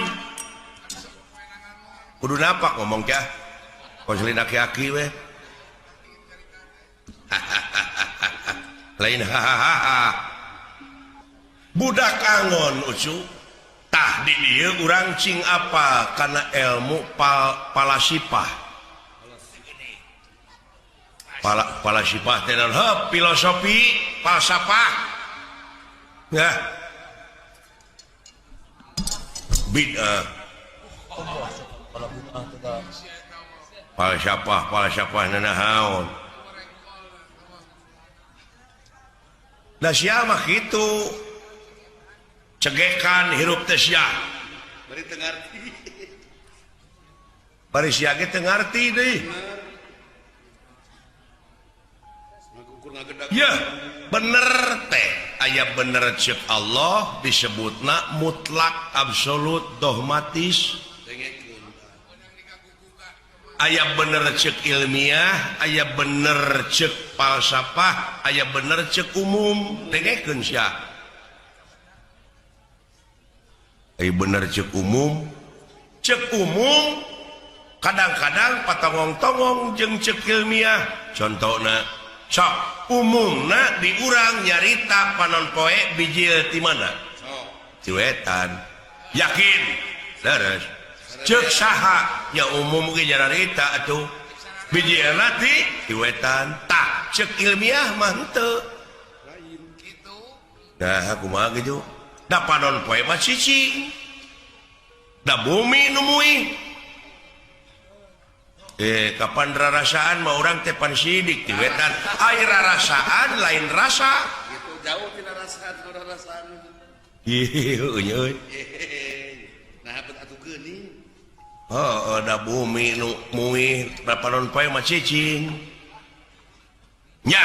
Kudu napak ngomong teh konselin aki-aki we. Lain hahaha. Budak angon ucu tah di dieu urang cing apa kana ilmu palasipah. Palasipah teh naon? Heuh, filosofi falsafah. Nah. Bid'ah. Falsafah, falsafah nanaon. Da sia mah kitu. Cegekan hirup teh sia. Bari teu ngarti. Bari sia ge teu ngarti deui. Ya, bener teh. Aya bener ceuk Allah disebutna mutlak absolut dogmatis. Aya bener ceuk ilmiah, aya bener ceuk falsafah, aya bener ceuk umum. Dengekeun sia. Aya bener ceuk umum. Ceuk umum kadang-kadang patongong-tongong jeung ceuk ilmiah. Contona sok umumna di urang nyarita panon poe bijil ti mana? Ti wetan. Yakin? Leres. Ceuk saha? Ya umum ge nyarita atuh. Bijilna ti wetan. Tah, ceuk ilmiah mah henteu. Nah, kumaha kitu? Da panon poe mah cicing. Da bumi nu muih. Kapan rarasaan mah urang teh pan sidik ti wetan. Ai rarasaan lain rasa. Gitu jauh tina rasa rarasaan. Ih euy. Nah bet atuh geuning. Heeh da bumi nu muih da panon poe mah cicing. Nya.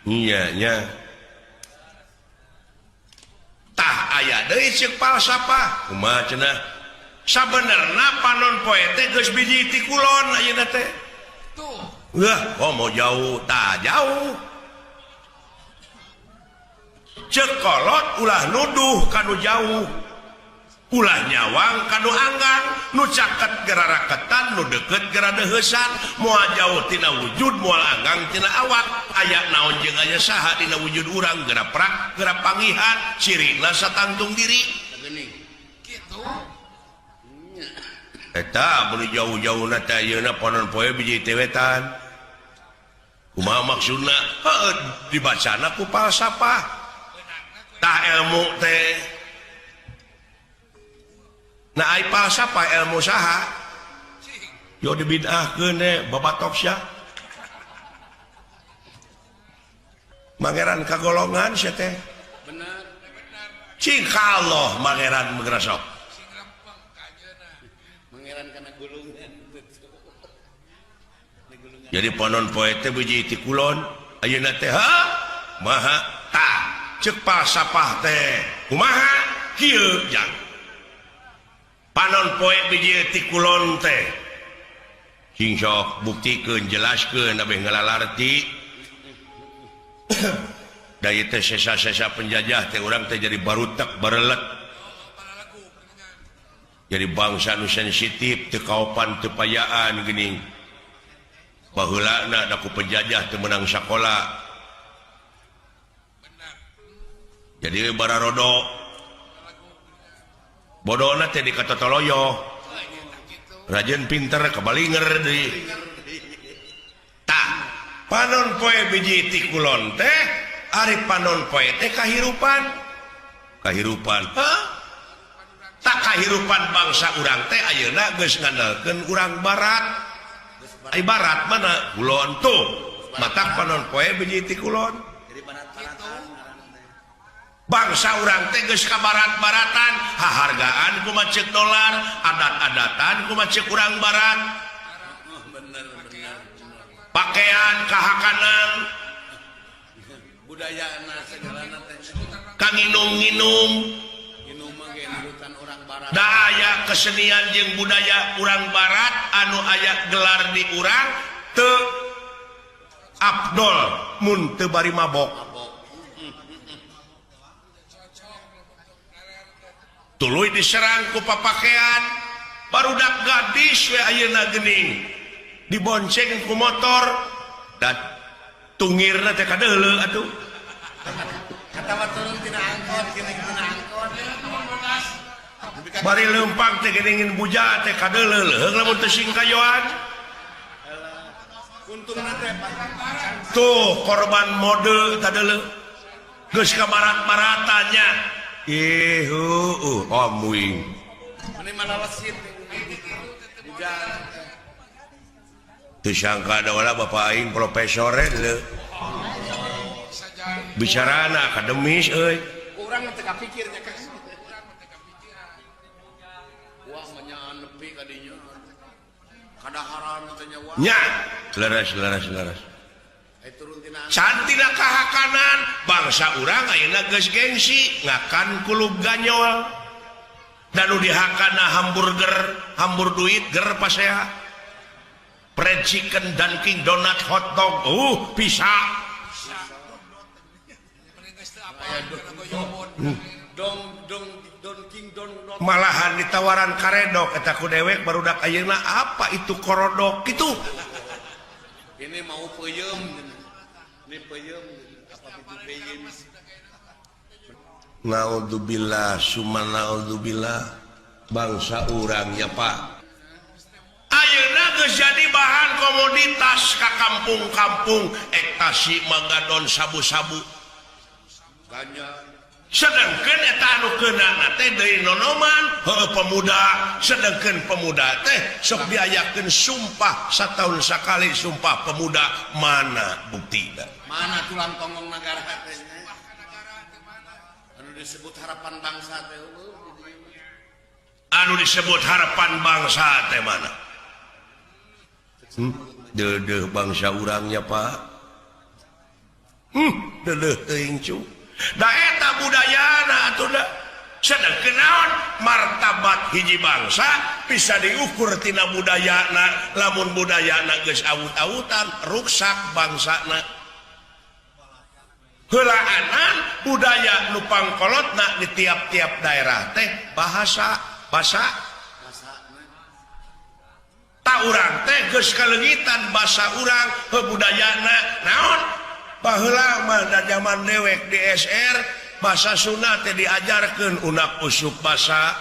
Nya nya. Tah aya deui ceuk falsafah. Kumaha cenah? Sabenerna panon poe teh geus biji ti kulon ayeuna teh. Tuh. Wah, oh mau jauh, tah jauh. Ceuk kolot ulah nuduh kanu jauh. Ulah nyawang kanu anggang, nu caket geraraketan, nu deket geradeheusan, moal jauh tina wujud, moal anggang tina awak. Aya naon jeung aya saha dina wujud urang geura prak, geura pangihan, cirina satangtung diri. Geuning. Kitu. Eta beli jauh-jauhna teh ayeuna panon poe biji teh wetan. Kumaha maksudna? Heuh, dibacana ku falsafah. Tah ilmu teh. Nah ai falsafah ilmu saha? Yo dibid'ahkeun teh babatok sia. Mangeran kagolongan sia teh. Bener. Cing Allah mangeran mengresok. Mangeran kana gulungan. Jadi panon poe teh biji ti kulon, ayeuna teh ha maha tah ceuk falsafah teh. Kumaha kieu jang. Panon poe biji ti kulon teh. Sing sok buktikeun jelaskeun abeh ngalalarti. Da ieu teh sesa-sesa penjajah teh urang teh jadi barutek barelet. Jadi bangsa nu sensitif teu kaopan teu payaan geuning. Baheulana da ku penjajah teu meunang sakola. Jadi bararodo. Bodona teh dikatotoloyo. Rajin pinter kabalinger deui. Tah, panon poe biji ti kulon teh, ari panon poe teh kahirupan. Kahirupan. Hah? Tak kahirupan bangsa urang teh ayeuna geus ngandalkeun urang barat. Ai barat mana? Kulon tuh. Matak panon poe biji ti kulon. Bangsa urang teh geus ka barat-baratan, hahargaan kumaha ceuk dolar, adat-adatan kumaha ceuk urang barat. Pakaian kahakanan, budayana segalana teh. Kanginum-nginum. Da aya kesenian jeung budaya urang barat anu aya gelar di urang teu abdol mun teu bari mabok. Tuluy diserang ku papakean barudak gadis we ayeuna geuning dibonceng ku motor dan tungirna teh kadeuleu atuh. Katawa turun tina angkot tina angkot. Bari leumpang teh geuning buja teh kadeuleu leuheung lamun teu singkayoan. Untungna teh tuh korban mode kadeuleu. Geus ka barat-baratannya. Ih heueuh amuing. Meni malalesit. Buja. Teu sangka da wala bapa aing profesor leuh. Bicarana akademis euy. Urang teu kapikir nya Kang. Wah menyaan nepi ka dinya. Kadaharan teh nya wah. Nya, leres leres leres. Can tina kahakanan bangsa urang ayeuna geus gengsi ngakan kulub ganyol. Dan nu dihakana hamburger, hambur duit ger pasea. Fried chicken, Dunkin Donut, hotdog, bisa. Malahan ditawaran karedok eta ku dewek barudak ayeuna apa itu korodok gitu. Ini mau peuyeum. Ini peuyeum apa itu peuyeum. Naudzubillah summa naudzubillah bangsa urang ya Pak. Ayeuna geus jadi bahan komoditas ka kampung-kampung ektasi magadon sabu-sabu. Ganja. Sedangkan eta anu keunana teh deui nonoman heueuh pemuda, sedangkan pemuda teh sok diayakeun sumpah sataun sakali sumpah pemuda, mana buktina? Mana tulang tonggong nagara teh? Anu Disebut harapan bangsa teh. Anu disebut harapan bangsa teh mana? Deudeuh bangsa urangnya Pak. Deudeuh teuing cu. Da eta budayana atuh da. Sedengkeun naon martabat hiji bangsa bisa diukur tina budayana. Lamun budayana geus awut-awutan ruksak bangsana. Heulaanan budaya nu pangkolotna di tiap-tiap daerah teh bahasa basa tak urang teh geus kaleungitan basa urang budayana naon baheula mah da zaman dewek di SR bahasa Sunda teh diajarkeun unak usuk basa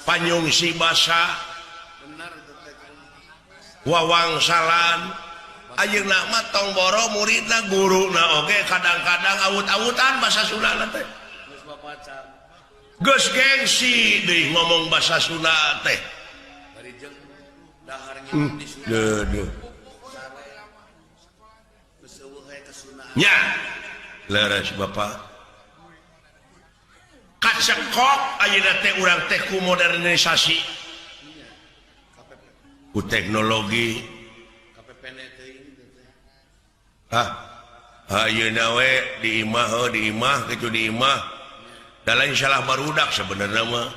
panyungsi basa wawangsalan. Ayeuna mah tong boro muridna guruna oge kadang-kadang awut-awutan bahasa Sunda teh geus gengsi deui ngomong bahasa Sunda teh. Deudeuh nya leres Bapak kacekok ayeuna teh urang teh ku modernisasi ku teknologi. Hah, ayeuna we di imah di imah kitu di imah da lain salah barudak sebenarnya mah.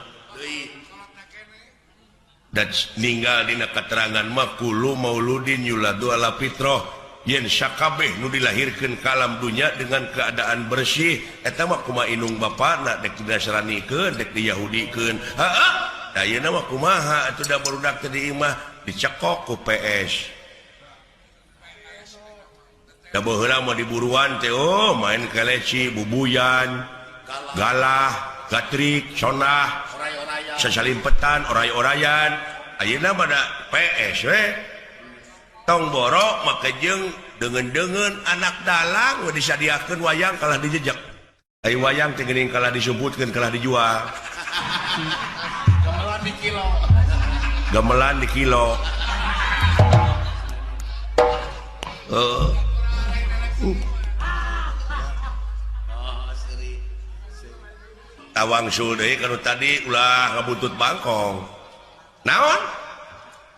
Dan ninggal dina keterangan mah kullu mauludin yuladu ala fitrah yen sakabeh nu dilahirkeun ka alam dunya dengan keadaan bersih eta mah kumaha indung bapana dek dinasranikeun dek diyahudikeun. Heeh, da ayeuna mah kumaha atuh da barudak teh di imah dicekok ku PS. Da baheula mah diburuan teh oh main keleci, bubuyan, galah, gatrik, sonah, sasalimpetan, oray-orayan. Ayeuna mah da PS we. Tong boro make jeung deungeun-deungeun anak dalang we disadiakeun wayang kalah dijejek. Ai wayang teh geuning kalah disumputkeun kalah dijual. Gamelan di kilo. Gamelan di kilo. Tawang sul deui kanu tadi ulah ngabuntut bangkong. Naon?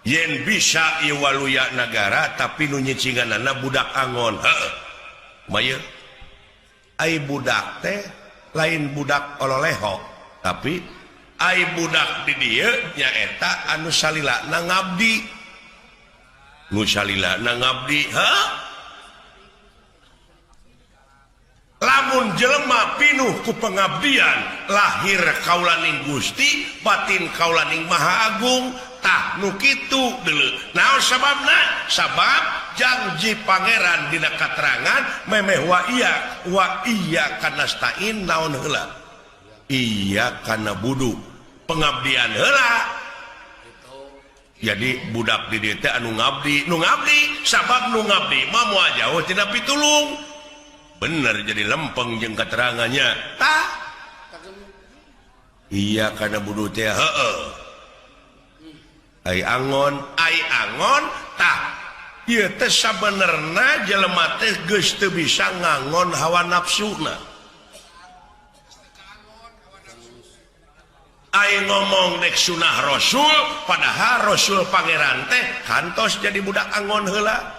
Yen bisa ieu waluya nagara tapi nu nyicinganana budak angon. Heeh. Kumaha? Ai budak teh lain budak ololeho, tapi ai budak di dieu nyaeta anu salilana ngabdi. Nu salilana ngabdi, heuh. Lamun jelema pinuh ku pengabdian lahir kaulaning Gusti batin kaulaning Maha Agung tah nu kitu deuleu. Naon sababna? Sabab janji pangeran dina katerangan memeh wa iya kanastain naon heula iya kana budu pengabdian heula. Jadi budak di dieu teh anu ngabdi nu ngabdi sabab nu ngabdi mah moal jauh tina pitulung. Bener jadi lempeng jeung keterangannya tah iya kana budu teh heueuh ai angon tah ieu teh sabenerna jelema teh geus teu bisa ngangon hawa nafsuna. Ai ngomong dek sunah rasul padahal rasul pangeran teh kantos jadi budak angon heula.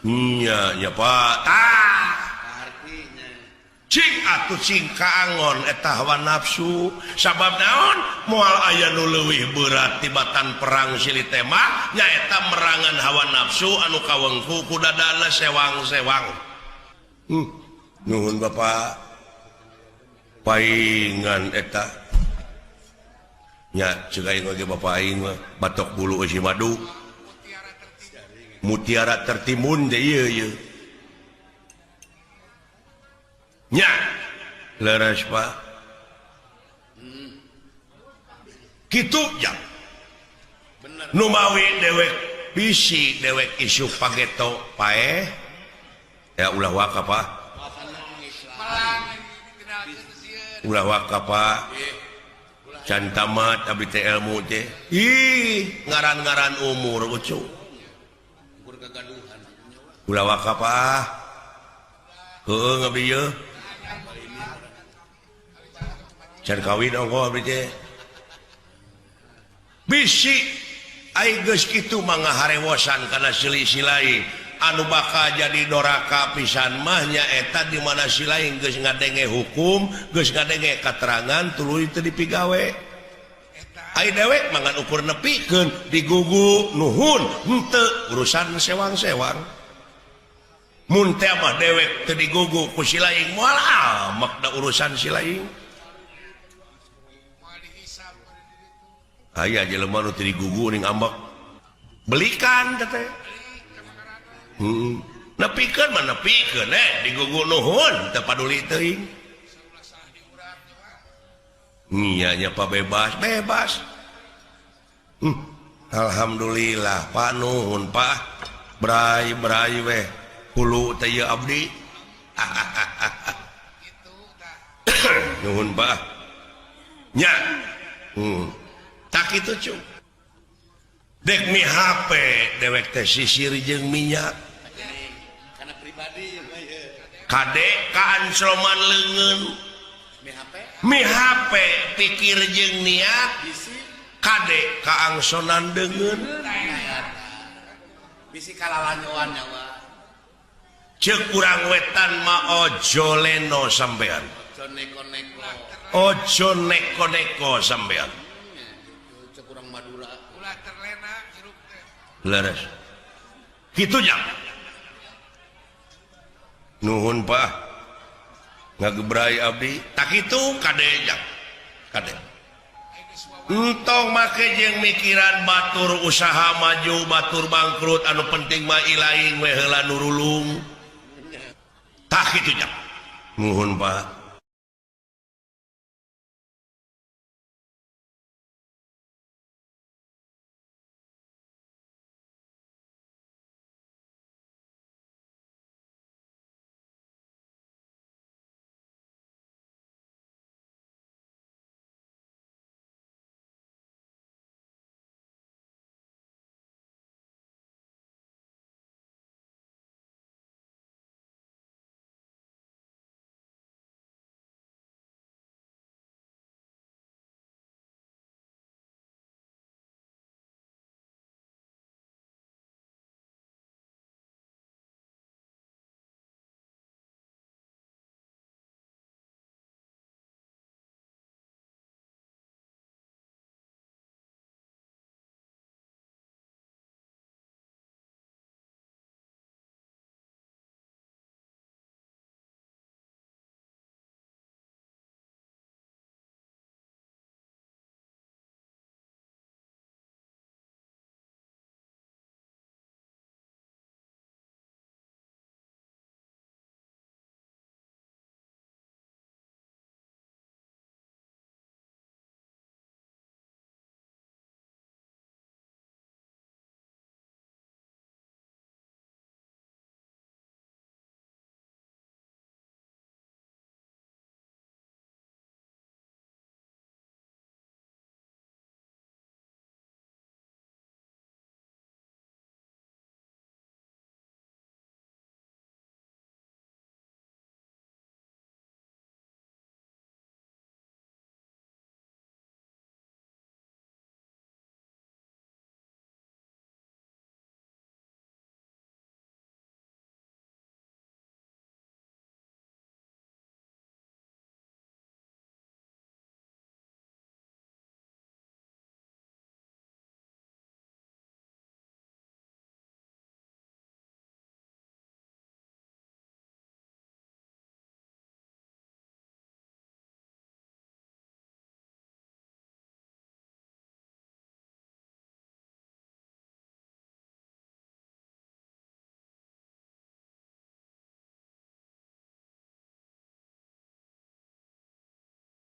Iya, ya Pak. Tah. Cing atuh cing kaangon eta hawa nafsu. Sabab naon? Moal aya nu leuwih berat tibatan perang silih tembak nyaeta merangan hawa nafsu anu kawengku ku dadana sewang-sewang. Nuhun Bapak. Paingan eta. Nya ceuk aing oge Bapak aing mah batok bulu eusi madu. Mutiara tertimbun deh ieu ieu. Nya leres Pak. Kitu jang. Bener. Nu mawi dewek bisi dewek isu pageto paeh. Ya ulah waka Pak. Ulah waka Pak. Can tamat abdi teh ilmu teh. Ih, ngaran-ngaran umur ucu. Ulah waka Pak. Heueuh ngabdi ieu. Can kawin ongkoh abdi teh. Bisi ai geus kitu mah ngaharewosan kana silih lain anu bakal jadi doraka pisan mah nyaeta di mana si lain geus ngadenge hukum, geus ngadenge katerangan tuluy teu dipigawe. Ai dewek mah ngan ukur nepikeun digugu nuhun henteu urusan sewang-sewang. Mun teh mah dewek teu digugu ku si lain moal amak da urusan si lain. Aya jelema nu teu digugu ning ambek belikan teh. Nepikeun mah nepikeun digugu nuhun teu paduli teuing. Nya Pak bebas bebas. Alhamdulillah Pak nuhun Pak. Bray bray weh hulu teh ieu abdi. Nuhun Pak. Nya. Tak kitu cu. Dek mi HP dewek teh sisir jeung minyak. Karena pribadi kade kaancroman leungeun. Mi HP pikir jeung niat kade kaangsonan deungeun. Bisi kalalanyoan nyawa. Ceuk urang wetan mah ojo leno sampean. Ojo neko-neko. Ojo neko-neko sampean. Ceuk urang Madura. Ulah terlena hirup teh. Leres. Kitu nya. Nuhun Pak. Ngagebrai abdi. Tak kitu kade nya. Kade. Entong make jeung mikiran batur usaha maju, batur bangkrut, anu penting mah ilaing we heula nurulung. Tah kitu nya. Nuhun Pak.